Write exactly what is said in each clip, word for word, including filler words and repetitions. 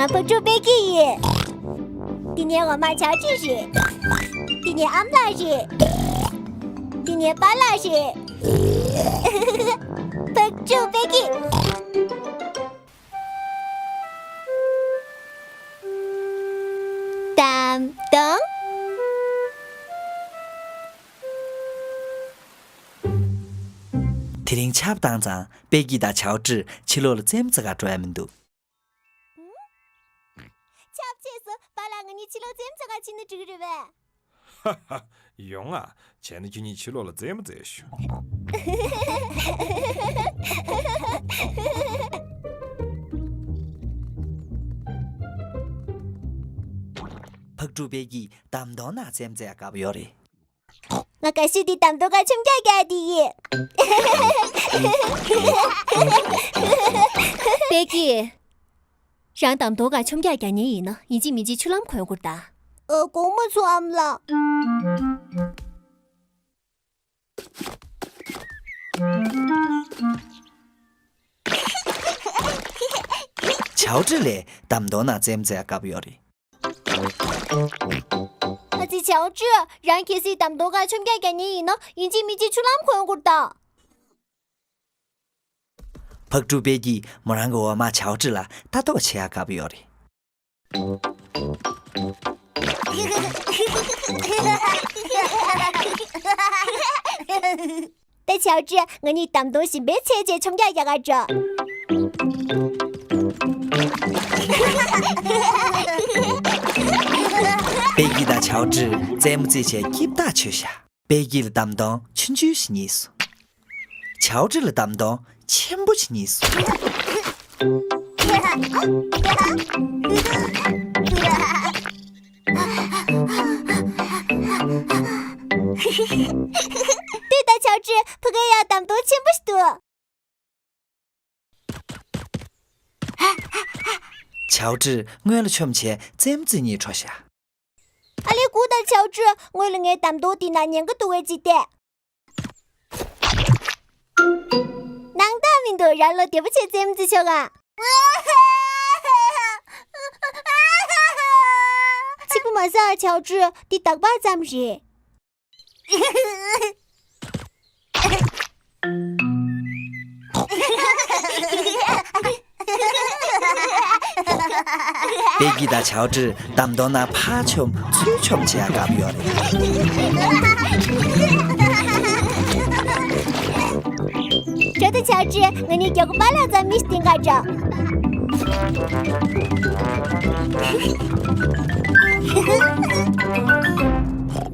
ང་ཕག་ཕྲུག་པད་སྐྱིད་ཡིན། འདི་ངའི་འོག་མ་ཆའོ་ཀྲི་རེད། འདི་ངའི་ཨ་མ་ལགས་རེད། འདི་ངའི་པཱ་ལགས་རེད། ཕག་ཕྲུག་པད་སྐྱིད། འདམ་དོང་། དེ་རིང་ཆར་པ་བཏང་ཙང་པད་སྐྱིད་དང་ཆའོ་ཀྲི་ཕྱི་ལོགས་ལ་རྩེད་མོ་རྩེ་གར་འགྲོ་ཡ་མི་འདུག་ཆར་པ་ཆད་སོང་། པཱ་ལགས། ང་གཉིས་ཕྱི་ལོགས་རྩེད་མོ་རྩེ་གར་ཕྱིན་ན་འགྲིག་གི་རེད་པས། ཧ་ཧ། ཡོང་ང་། བྱས་ན་ཁྱེད་གཉིས་ཕྱི་ལོགས་ལ་རྩེད་མོ་རྩེས་ཤོག་ཕག་ཕྲུག་པད་སྐྱིད་འདམ་དོང་ནང་རྩེད་མོ་རྩེ་ཡ་དགའ་པོ་ཡོད་རེད། ང་དགའ་ཤོས་དེ་འདམ་དོང་སྒང་མཆོང་རྒྱག་རྒྱག་དེ་ཡིན། པད་སྐྱིད། རང་འདམ་དོང་སྒང་མཆོང་རྒྱག་རྒྱག་མཁན་ཡིན་ན་ཡིན་གཅིག་མིན་གཅིག་ཆུ་ལྷམ་གོན་དགོས་རེད་ད། ཨ། དགོངས་པ་མ་ཚོམ་ཨ་མ་ལགས། ཆའོ་ཀྲི་ལགས་འདམ་དོང་ནང་རྩེད་མོ་རྩེ་ཡ་དགའ་པོ་ཡོད་རེད། ཨ་ཙི། ཆའོ་ཀྲི། རང་གལ་སྲིད་འདམ་དོང་སྒང་མཆོང་རྒྱག་རྒྱག་མཁན་ཡིན་ན་ཡིན་གཅིག་མིན་གཅིག་ཆུ་ལྷམ་གོན་དགོས་རེད་ད། ཕག་ཕྲུག་པད་སྐྱིད་མོ་རང་གི་འོག་མ་ཆའོ་ཀྲི་ལ་ལྟ་རྟོག་བྱེད་ཡ་དགའ་པོ་ཡོད་རེད། ད་ཆའོ་ཀྲི། ང་གཉིས་འདམ་དོང་གཞན་པའི་ཚད་བྱས་མཆོང་རྒྱག་རྒྱག་གར་འགྲོ། པད་སྐྱིད་དང་ཆའོ་ཀྲི་རྩེད་མོ་རྩེས་བྱས་སྐྱིད་ཐག་ཆོད་ཤག་པད་སྐྱིད་ལ་འདམ་དོང་ཆུང་ཆུང་ཞིག་རྙེད་སོང་། ཆའོ་ཀྲི་ལ་འདམ་དོང་ཆེན་པོ་ཞིག་རྙེད་སོང་། པད་སྐྱིད་དང་ཆའོ་ཀྲི། ཕ་གིར་ཡང་འདམ་དོང་ཆེན་པོ་ཞིག་འདུག་ཆའོ་ཀྲི་སྔོན་ལ་མཆོངས་བྱས་རྩེད་མོ་རྩེ་སྙིང་བྲོ་ཤག་ཨ་ལས། སྒུག་དང་ཆའོ་ཀྲི། སྔོན་ལ་ངའི་འདམ་དོང་དེ་ནང་ཉེན་ཁ་འདུག་པས་ཅིག་བལྟས། སྣང་དག་མི་འདུག་རང་བློ་བདེ་པོ་བྱས་རྩེད་མོ་རྩེ་ཆོག་ག་གཅིག་པུ་མ་ཟ་ཨ་ཆའོ་ཀྲི། འདི་འདག་པ་ཙམ་རེད། པད་སྐྱིད་དང་ཆའོ་ཀྲི་འདམ་དོང་ནང་ཕར་མཆོངས་ཚུར་མཆོངས་བྱེད་ཡ་དགའ་པོ་ཡོད་རེད། ཇོ་དང་ཆའོ་ཀྲི། ང་གཉིས་མགྱོགས་པོ་པཱ་ལགས་རྩར་མི་ཞིག་འདེམས་གར་འགྲོ།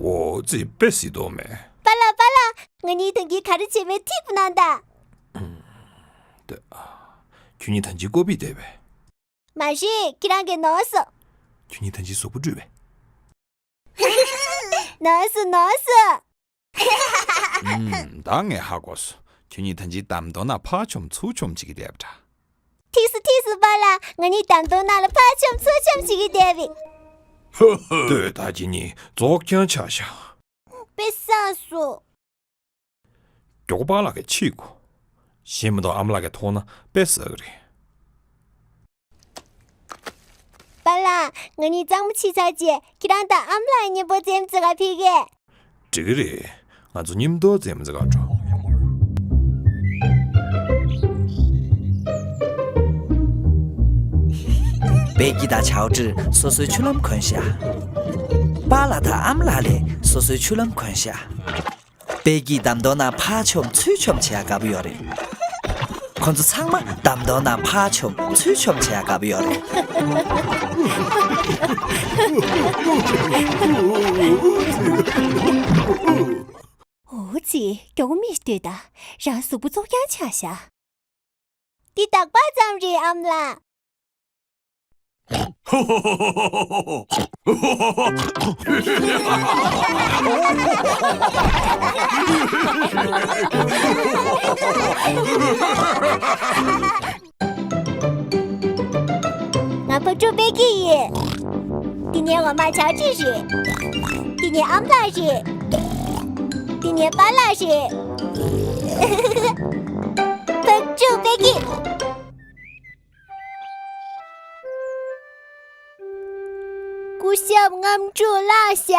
འོ་ཙི། དཔེ་སྲིད་དོ་མེད། པཱ་ལགས། པཱ་ལགས། ང་གཉིས་ད་གིན་ག་རེ་བྱས་མེད་ཐིག་པ་གནང་དང་། ད། ཁྱོད་གཉིས་ད་གིན་ཀོ་པི་བལྟས་པས། མ་རེད། ཁྱེད་རང་གིས་ནོར་སོང་། ཁྱོད་གཉིས་ད་གིན་གཟུགས་པོ་བཀྲུས་པས། ནོར་སོང་། ནོར་སོང་། ཨུམ། ད་ངས་ཧ་གོ་སོང་། ཁྱོད་གཉིས་ད་གིན་འདམ་དོང་ནང་ཕར་མཆོངས་ཚུར་མཆོངས་བྱེད་ཀྱི་བསྡད་པ་འདྲ། ཐིག་སོང་། ཐིག་སོང་། པཱ་ལགས། ང་གཉིས་འདམ་དོང་ནང་ལ་ཕར་མཆོངས་ཚུར་མཆོངས་བྱེད་ཀྱི་བསྡད་པས། ལྟོས་དང་། ཁྱེད་གཉིས་བཙོག་རྐྱང་ཆགས་ཤག་དཔེ་བསགས་སོང་། མགྱོགས་པོ་པཱ་ལགས་ཀྱིས་ཕྱིས་གོ། གཞན་མ་གཏོགས་ཨ་མ་ལགས་ཀྱིས་མཐོང་ན་དཔེ་བསགས་ཀྱི་རེད། པཱ་ལགས། ང་གཉིས་གཙང་མ་ཕྱིས་ཚར་རྗེས་ཁྱེད་རང་དང་ཨ་མ་ལགས་མཉམ་པོ་རྩེད་མོ་རྩེ་གར་ཕེབས་གས། འགྲིག་གི་རེད། ང་ཚོ་མཉམ་དུ་རྩེད་མོ་རྩེ་གར་འགྲོ། པད་སྐྱིད་དང་ཆའོ་ཀྲི་སོ་སོའི་ཆུ་ལྷམ་གོན་ཤག་པཱ་ལགས་དང་ཨ་མ་ལགས་ལས་སོ་སོའི་ཆུ་ལྷམ་གོན་ཤག་པད་སྐྱིད་འདམ་དོང་ནང་ཕར་མཆོངས་ཚུར་མཆོངས་བྱེད་ཡ་དགའ་པོ་ཡོད་རེད། ཁོ་ཚོ་ཚང་མ་འདམ་དོང་ནང་ཕར་མཆོངས་ཚུར་མཆོངས་བྱེད་ཡ་དགའ་པོ་ཡོད་རེད། འོ་ཙི། མགྱོགས་པོ་མི་ཞིག་ལྟོས་དང་། རང་གཟུགས་པོ་བཙོག་རྐྱང་ཆགས་ཤག་འདི་འདག་པ་ཙམ་རེད། ཨ་མ་ལགས། ང་ཕག་ཕྲུག་པད་སྐྱིད་ཡིན། འདི་ངའི་འོག་མ་ཆའོ་ཀྲི་རེད། འདི་ངའི་ཨ་མ་ལགས་རེད། འདི་ངའི་པཱ་ལགས་རེད། ཕག་ཕྲུག་པད་སྐྱིད། སྐུ་ཞབས་རྔམ་དྲུག་ལགས་ཤག་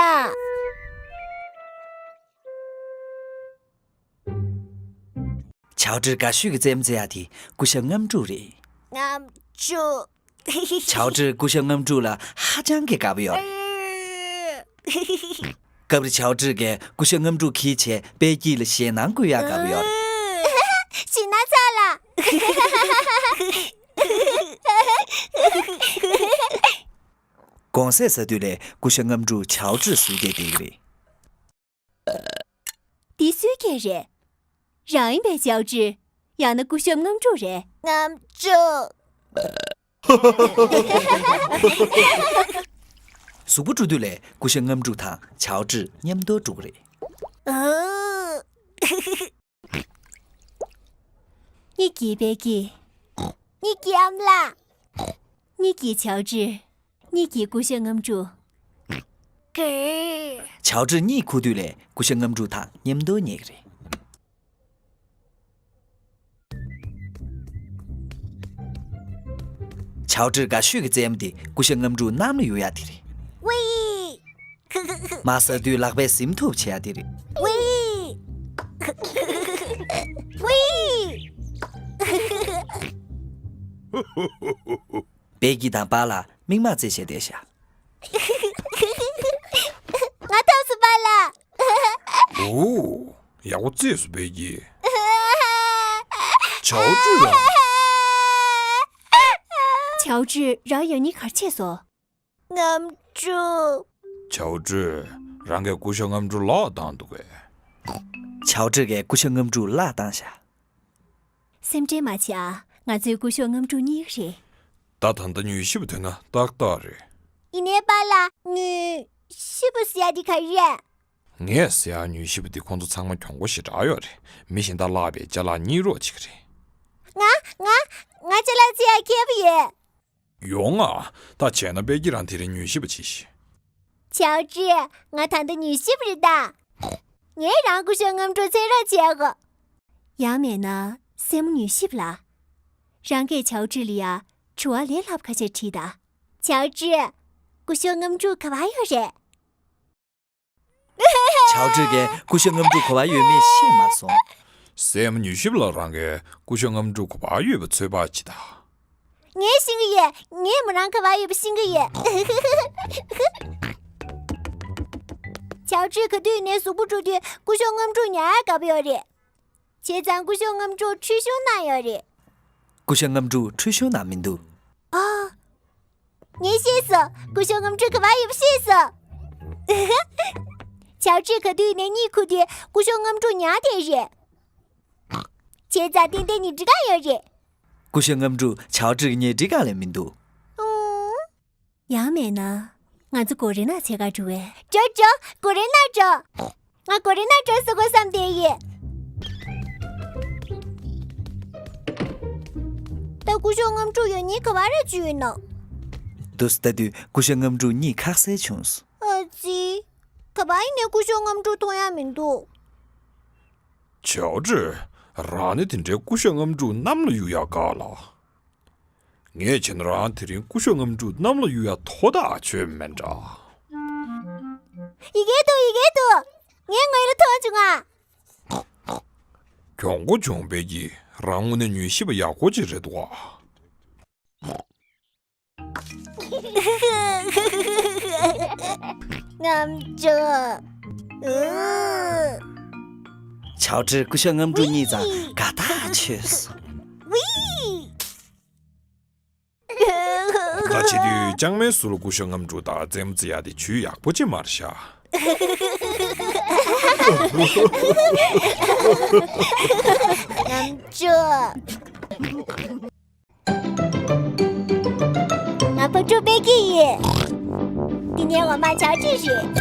ཆའོ་ཀྲི་དགའ་ཤོས་ཀྱི་རྩེད་མོ་རྩེ་ཡག་དེ་སྐུ་ཞབས་རྔམ་དྲུག་རེད། རྔམ་དྲུག་ཆའོ་ཀྲི་སྐུ་ཞབས་རྔམ་དྲུག་ལ་ཧ་ཅང་གི་དགའ་པོ་ཡོད་རེད། སྐབས་རེ་ཆའོ་ཀྲི་གིས་སྐུ་ཞབས་རྔམ་དྲུག་འཁྱེར་བྱས་དཔལ་སྐྱིད་ལ་ཞེད་སྣང་སྐུལ་ཡག་དགའ་པོ་ཡོད་རེད། ཞེད་སྣང་ཚ་ལ། དགོང་ཟས་ཟ་དུས་ལས་སྐུ་ཞབས་རྔམ་དྲུག་ཆའོ་ཀྲིར་སུས་སྐད་རྒྱག་གི་རེད། འདི་སུའི་སྐད་རེད། རང་ཡིན་པས་ཆའོ་ཀྲི། ཡང་ན་སྐུ་ཞབས་རྔམ་དྲུག་རེད། རྔམ་དྲུག་གཟུགས་པོ་དཀྲུག་དུས་ལས་སྐུ་ཞབས་རྔམ་དྲུག་དང་ཆའོ་ཀྲི་མཉམ་དུ་དཀྲུག་གི་རེད། ཨོ། གཉིད་ཀྱི་དཔལ་སྐྱིད། གཉིད་ཀྱི་ཨ་མ་ལགས། གཉིད་ཀྱི་ཆའོ་ཀྲི། གཉིད་ཀྱི་སྐུ་ཞབས་རྔམ་དྲུག་ཀེ། ཆའོ་ཀྲི་གཉིད་ཁུག་དུས་ལས་སྐུ་ཞབས་རྔམ་དྲུག་དང་མཉམ་དུ་གཉིད་ཀྱི་རེད། ཆའོ་ཀྲི་དགའ་ཤོས་ཀྱི་རྩེད་མོ་དེ་སྐུ་ཞབས་རྔམ་དྲུག་གནམ་ལ་གཡུག་ཡག་དེ་རེད། ཝི། མར་ཟག་དུས་ལག་པས་ཟིན་ཐུབ་བྱེད་ཡག་དེ་རེད། ཝི། ཝི། དཔལ་སྐྱིད་དང་པཱ་ལགས་མིག་མངས་རྩེ་བྱས་བསྡད་ཤག་ང་ཐོབ་སོང་པཱ་ལགས། ཨོ། ཡག་པོ་རྩེས་སོང་དཔལ་སྐྱིད། ཆའོ་ཀྲི་ལགས། ཆའོ་ཀྲི་རང་ཡང་སྙིང་ག་རེ་བྱས་སོང་། རྔམ་དཀྲུག་ཆའོ་ཀྲི། རང་གིས་སྐུ་ཞབས་རྔམ་དཀྲུག་ལག་བཏང་འདུག་གས། ཆའོ་ཀྲི་གིས་སྐུ་ཞབས་རྔམ་དཀྲུག་ལག་བཏང་ཤག་སེམས་ཁྲལ་མ་བྱེད་ཨ། ང་ཚོའི་སྐུ་ཞབས་རྔམ་དཀྲུག་གཉིད་ཡོད་རེད། ད་ད་ལྟ་མྱུལ་ཞིབ་པ་ཐོན་ན་ཏག་ཏག་རེད། ཡིན་ནའི་པཱ་ལགས། མྱུལ་ཞིབ་པ་ཟེར་ཡག་འདི་ག་རེ་རེད། ངས་ཟེར་ཡག་མྱུལ་ཞིབ་པ་འདི་ཁོང་ཚོ་ཚང་མ་གྱོང་པོ་ཞེ་དྲག་ཡོད་རེད། མི་གཞན་དག་བརླག་པའི་ཅ་ལག་རྙེད་རོགས་བྱེད་ཀྱི་རེད། ང་ང་ང་ཅ་ལག་རྩེ་ཡག་མཁས་པོ་ཡོད། ཡོང་ང་། ད་བྱས་ན་དཔལ་སྐྱིད་རང་དེ་རིང་མྱུལ་ཞིབ་པ་བྱེད་ཤིག་ཆའོ་ཀྲི། ང་ད་ལྟ་མྱུལ་ཞིབ་པ་རེད་ད། ངས་རང་སྐུ་ཞབས་རྔམ་དཀྲུག་འཚོལ་རོགས་བྱེད་གོ། ཡང་མེད་ན་སྲས་མོ་མྱུལ་ཞིབ་ལགས། རང་གིས་ཆའོ་ཀྲི་ལ་ཡ་དྲི་བ་ལས་སླ་པོ་ཁ་ཤས་དྲིས་དང་། ཆའོ་ཀྲི། སྐུ་ཞབས་རྔམ་དཀྲུག་ག་པར་ཡོད་རེད། ཆའོ་ཀྲི་གིས་སྐུ་ཞབས་རྔམ་དཀྲུག་ག་པར་ཡོད་མེད་ཤེས་མ་སོང་། སྲས་མོ་མྱུལ་ཞིབ་ལགས། རང་གིས་སྐུ་ཞབས་རྔམ་དཀྲུག་ག་པར་ཡོད་པ་ཚོད་དཔག་བྱེད་དང་། ངས་ཤེས་ཀྱི་ཡོད། ངས་མོ་རང་ག་པར་ཡོད་པ་ཤེས་ཀྱི་ཡོད། ཆའོ་ཀྲི་ག་དུས་ནས་གཟུགས་པོ་དཀྲུག་དུས་སྐུ་ཞབས་རྔམ་དཀྲུག་ཉར་དགའ་པོ་ཡོད་རེད། བྱས་ཙང་སྐུ་ཞབས་རྔམ་དཀྲུག་ཁྲུས་གཞོང་ནང་ཡོད་རེད། སྐུ་ཞབས་རྔམ་དཀྲུག་ཁྲུས་གཞོང་ནང་མི་འདུག་ཨ། ངས་ཤེས་སོང་། སྐུ་ཞབས་རྔམ་དཀྲུག་ག་པར་ཡོད་པ་ཤེས་སོང་། ཆའོ་ཀྲི་ག་དུས་ནས་གཉིད་ཁུག་དུས་སྐུ་ཞབས་རྔམ་དཀྲུག་ཉར་བསྡད་རེད། བྱས་ཙང་ཏན་ཏན་ཉལ་ཁྲི་སྒང་ཡོད་རེད། སྐུ་ཞབས་རྔམ་དཀྲུག་ཆའོ་ཀྲི་གི་ཉལ་ཁྲི་སྒང་ལ་མི་འདུག་ཨུང་། ཡང་མེད་ན། ང་ཚོ་གོ་རེ་ན་ཆེ་ག་འགྲོ་བས། འགྲོ་འགྲོ། གོ་རེ་ན་འགྲོ། ང་གོ་རེ་ན་འགྲོ་ཟེར་དགོས་བསམ་བསྡད་ཡིན། ད་སྐུ་ཞབས་རྔམ་དཀྲུག་ཡོད་མཁན་ག་པར་ར་བཅུག་ཡོད་ནམ། འདུག་སེ་ལྟ་དུས་སྐུ་ཞབས་རྔམ་དཀྲུག་གཉིད་ཁག་སེ་བྱུང་སོང་། ཨ་ཙི། ག་པར་ཡིན་ནའི་སྐུ་ཞབས་རྔམ་དཀྲུག་མཐོང་ཡ་མི་འདུག་ཆའོ་ཀྲི། རང་ནི་དེ་འདྲའི་སྐུ་ཞབས་རྔམ་དཀྲུག་གནམ་ལ་གཡུག་ཡ་དགའ་ལ། ངས་བྱས་ན་རང་དེ་རིང་སྐུ་ཞབས་རྔམ་དཀྲུག་གནམ་ལ་གཡུག་ཡ་ཐོག་ཐག་ཆོད་མེད་འདྲ། ཡི་གེ་འདུག་ཡི་གེ་འདུག་ངས་ངོས་ལ་མཐོང་བྱུང་ང་། གྱོང་པོ་བྱུང་བས་ཀྱི་རང་དངོས་གནས་མྱུལ་ཞིབ་པ་ཡག་པོ་ཅིག་རེད་འདུག་ཨ། རྔམ་དཀྲུག་ཨུ། ཆའོ་ཀྲི་སྐུ་ཞབས་རྔམ་དཀྲུག་གཉིད་ཙང་དགའ་ཐག་ཆོད་སོང་། ཝི། ད་བྱེད་དུས་ལྕང་མའི་ཟུར་ལ་སྐུ་ཞབས་རྔམ་དཀྲུག་དང་རྩེད་མོ་རྩེ་ཡག་དེ་ཇུས་ཡག་པོ་ཅིག་མ་རེད་ཤག་རྔམ་དཀྲུག་ང་ཕག་ཕྲུག་དཔལ་སྐྱིད་ཡིན། འདི་ངའི་འོག་མ་ཆའོ་ཀྲི་རེད།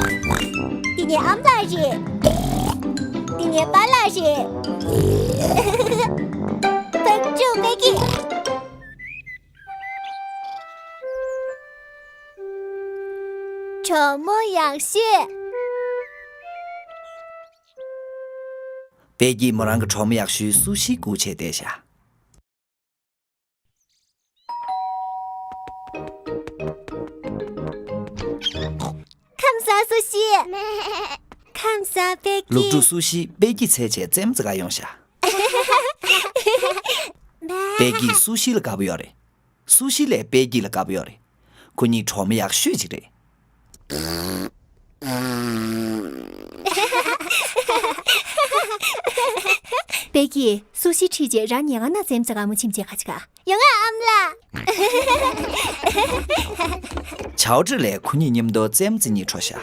འདི་ངའི་ཨ་མ་ལགས་རེད། འདི་ངའི་པཱ་ལགས་རེད། ཕག་ཕྲུག་དཔལ་སྐྱིད། གྲོགས་མོ་ཡག་ཤོས། དཔལ་སྐྱིད་མོ་རང་གི་གྲོགས་མོ་ཡག་ཤོས་སུ་ཤི་སྒུག་བྱས་བསྡད་ཤག་སུ་ཤི། ཁམས་བཟང་པད་སྐྱིད། ལུག་ཕྲུག་སུ་ཤི་པད་སྐྱིད་འཚོལ་བྱས་རྩེད་མོ་རྩེ་ག་ཡོང་ཤག་པད་སྐྱིད་སུ་ཤི་ལ་དགའ་པོ་ཡོད་རེད། སུ་ཤི་ལས་པད་སྐྱིད་ལ་དགའ་པོ་ཡོད་རེད། ཁོ་གཉིས་གྲོགས་མོ་ཡག་ཤོས་ཅིག་རེད། པད་སྐྱིད་སུ་ཤི་ཁྲིད་རྗེས་རང་ཉལ་ཁང་ནང་རྩེད་མོ་རྩེ་ག་མོ་ཕྱིན་བྱས་ཁ་ཅིག་ག་ཡོང་ང་ཨ་མ་ལགས། ཆའོ་ཀྲི་ལས་ཁོ་གཉིས་མཉམ་དུ་རྩེད་མོ་རྩེ་སྙིང་བྲོ་ཤག་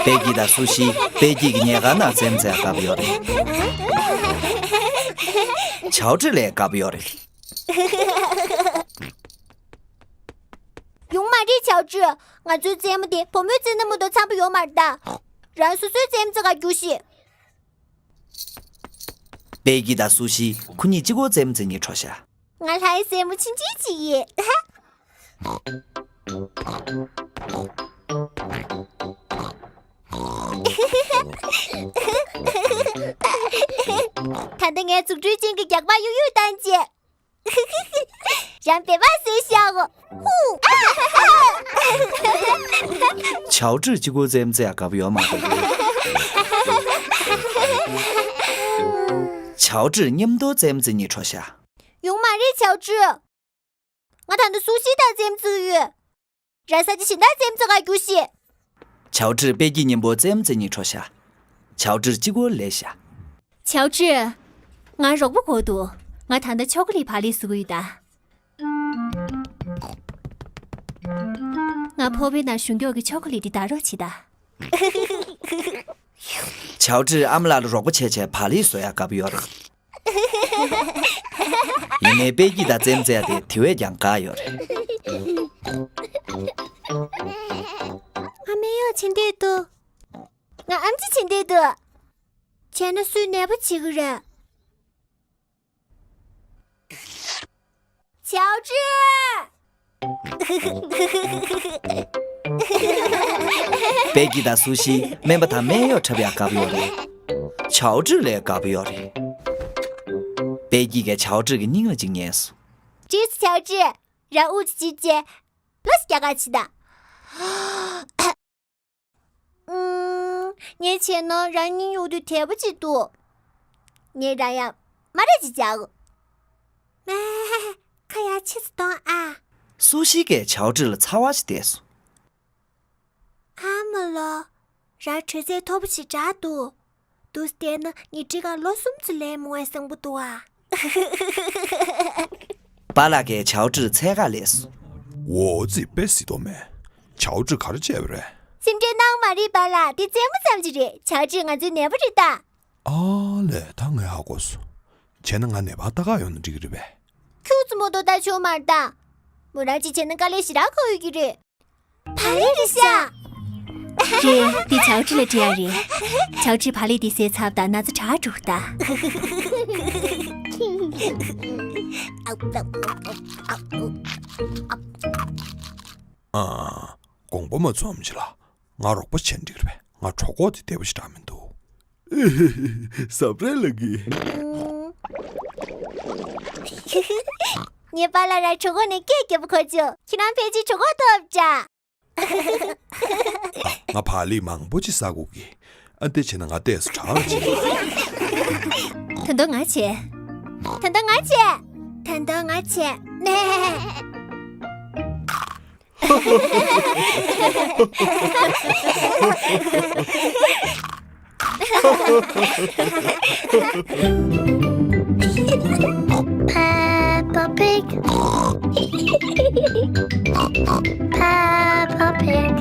པད་སྐྱིད་དང་སུ་ཤི་པད་སྐྱིད་ཀྱི་ཉལ་ཁང་ནང་རྩེད་མོ་རྩེ་ཡག་དགའ་པོ་ཡོད་རེད། ཆའོ་ཀྲི་ལས་དགའ་པོ་ཡོད་རེད། ཡོང་མ་རེད་ཆའོ་ཀྲི། ང་ཚོའི་རྩེད་མོ་དེ་བུ་མོས་རྩེ་ན་མ་གཏོགས་འཚམ་པོ་ཡོད་མ་རེད་ད། རང་སོ་སོའི་རྩེད་མོ་རྩེ་ག་རྒྱུགས་ཤིག་པད་སྐྱིད་དང་སུ་ཤི་ཁོ་གཉིས་གཅིག་པོ་རྩེད་མོ་རྩེ་སྙིང་བྲོ་ཤག་ང་ལྷའི་སྲས་མོ་ཆུང་ཆུང་ཅིག་ཡིན། ད་ལྟ་ངས་རྫུ་འཕྲུལ་ཅན་གྱི་རྒྱགས་པ་གཡུག་གཡུག་བཏང་རྗེས། རང་འབད་པ་བཟོས་ཤག་གོ་ཧུ། ཆའོ་ཀྲི་གཅིག་པོ་རྩེད་མོ་རྩེ་ཡག་དགའ་པོ་ཡོད་མ་རེད། ཆའོ་ཀྲི་མཉམ་དུ་རྩེད་མོ་རྩེ་སྙིང་བྲོ་ཤག་ཡོང་མ་རེད་ཆའོ་ཀྲི། ང་ད་ལྟ་སུ་ཤི་དང་རྩེད་མོ་རྩེ་གི་ཡོད། རང་ས་ཆ་གཞན་དག་རྩེད་མོ་རྩེ་ག་རྒྱུགས་ཤིག་ཆའོ་ཀྲི་པད་སྐྱིད་མཉམ་པོ་རྩེད་མོ་རྩེ་སྙིང་བྲོ་ཤག་ཆའོ་ཀྲི་གཅིག་པོ་ལས་ཤག་ཆའོ་ཀྲི། ང་རོགས་པ་དགོས་འདུག་ང་ད་ལྟ་ཆོ་ག་ལི་བག་ལེབ་བཟོ་གི་ཡོད་ད། ང་ཕོར་པའི་ནང་གཞུང་སྐྱོགས་ཀྱི་ཆོ་ག་ལི་འདི་བདའ་རོགས་བྱེད་ད། ཆའོ་ཀྲི་ཨ་མ་ལགས་ལ་རོགས་པ་བྱས་བྱས་བག་ལེབ་བཟོ་ཡག་དགའ་པོ་ཡོད་རེད། ཡིན་ནའི་པད་སྐྱིད་དང་རྩེད་མོ་རྩེ་ཡག་དེ་དེ་བས་ཀྱང་དགའ་ཡོད་རེད། ང་སྨན་གཡོག་བྱེད་འདོད་འདུག་ང་ཨེམ་ཆི་བྱེད་འདོད་འདུག་བྱས་ན་སུས་ནད་པ་བྱེད་ཀྱི་རེད། ཆའོ་ཀྲི། པད་སྐྱིད་དང་སུ་ཤི་སྨན་པ་དང་སྨན་གཡོག་འཁྲབ་ཡག་དགའ་པོ་ཡོད་རེད། ཆའོ་ཀྲི་ལས་དགའ་པོ་ཡོད་རེད། པད་སྐྱིད་ཀྱིས་ཆའོ་ཀྲི་གི་སྙིང་ལ་ཅིག་ཉན་སོང་། ཀྲི་ཆའོ་ཀྲི། རང་དབུགས་ཅིག་བྱས། ལོ་ཞིག་རྒྱག་ག་ཕྱིན་ད། ཨུམ། ངས་བྱས་ན་རང་སྙིང་གཡུག་དུས་དལ་པོ་ཅིག་འདུག་ངས་རང་ཡང་མ་རེད་ཅིག་བྱ་འོ། ཁ་ཡག་ཕྱིས་སུ་གཏོང་ཨ། སུ་ཤི་གིས་ཆའོ་ཀྲི་ལ་ཚ་བ་ཞིག་བལྟས་སོང་། ཨ་མ་ལོ། རང་དྲོད་ཚད་མཐོ་པོ་ཞིག་དྲགས་འདུག་འདུག་སེ་བལྟས་ན་ངའི་སྤྲི་ཁ་ལོ་གསུམ་ཙམ་ལས་མང་བའི་བཟང་པོ་འདུག་ཨ། པཱ་ལགས་ཀྱིས་ཆའོ་ཀྲིར་འཚོལ་ག་སླེབས་སོང་། འོ་ཙི་དཔེ་སྲིད་དོ་མེད། ཆའོ་ཀྲི་ག་རེ་བྱས་པ་རེད། སེམས་ཁྲལ་གནང་མ་རེད་པཱ་ལགས། དེ་རྩེད་མོ་ཙམ་ཅིག་རེད། ཆའོ་ཀྲི་ང་ཚོའི་ནད་པ་རེད་ད། ཨ་ལས་ད་ངས་ཧ་གོ་སོང་། བྱས་ན་ང་ནད་པ་ལྟ་ག་ཡོང་ན་འགྲིག་གི་རེད་པས། ཁྱུག་ཙམ་མ་གཏོགས་ལྟ་ཆོག་མ་རེད་ད། མོ་རང་གཅིག་བྱས་ན་དཀའ་ལས་ཞེ་དྲག་ཁག་ཡོད་ཀྱི་རེད། བག་ལེབ་རེད་ཤག་རེད། འདི་ཆའོ་ཀྲི་ལ་སྤྲད་ཡ་རེད། ཆའོ་ཀྲི་བག་ལེབ་འདི་ཟས་ཚར་བ་དང་ན་ཚ་དྲག་འགྲོ་གི་ད། ཨ། དགོངས་པ་མ་ཚོམ་ཅིག་ལ། ང་རོགས་པ་བྱས་ན་འགྲིག་རེད་པས། ང་གྲོད་ཁོག་དེ་བདེ་པོ་ཞེ་དྲག་མི་འདུག་ཟབ་རེད་ལགས་ཀྱིས། ངའི་པཱ་ལགས་རང་གྲོད་ཁོག་ནས་སྐད་རྒྱག་པ་གོ་བྱུང་། ཁྱེད་རང་ཕལ་ཆེར་གྲོད་ཁོག་ལྟོགས་པ་འདྲ། ང་བག་ལེབ་མང་པོ་ཅིག་ཟ་དགོས་ཀྱི། ཨ་འདི་བྱས་ན་ང་ལྟས་སུ་དྲག་ཅིག་ད་དུང་ང་བྱས། ད་དུང་ང་བྱས། ད་དུང་ང་བྱས། ནས། Peppa Pig. Peppa Pig.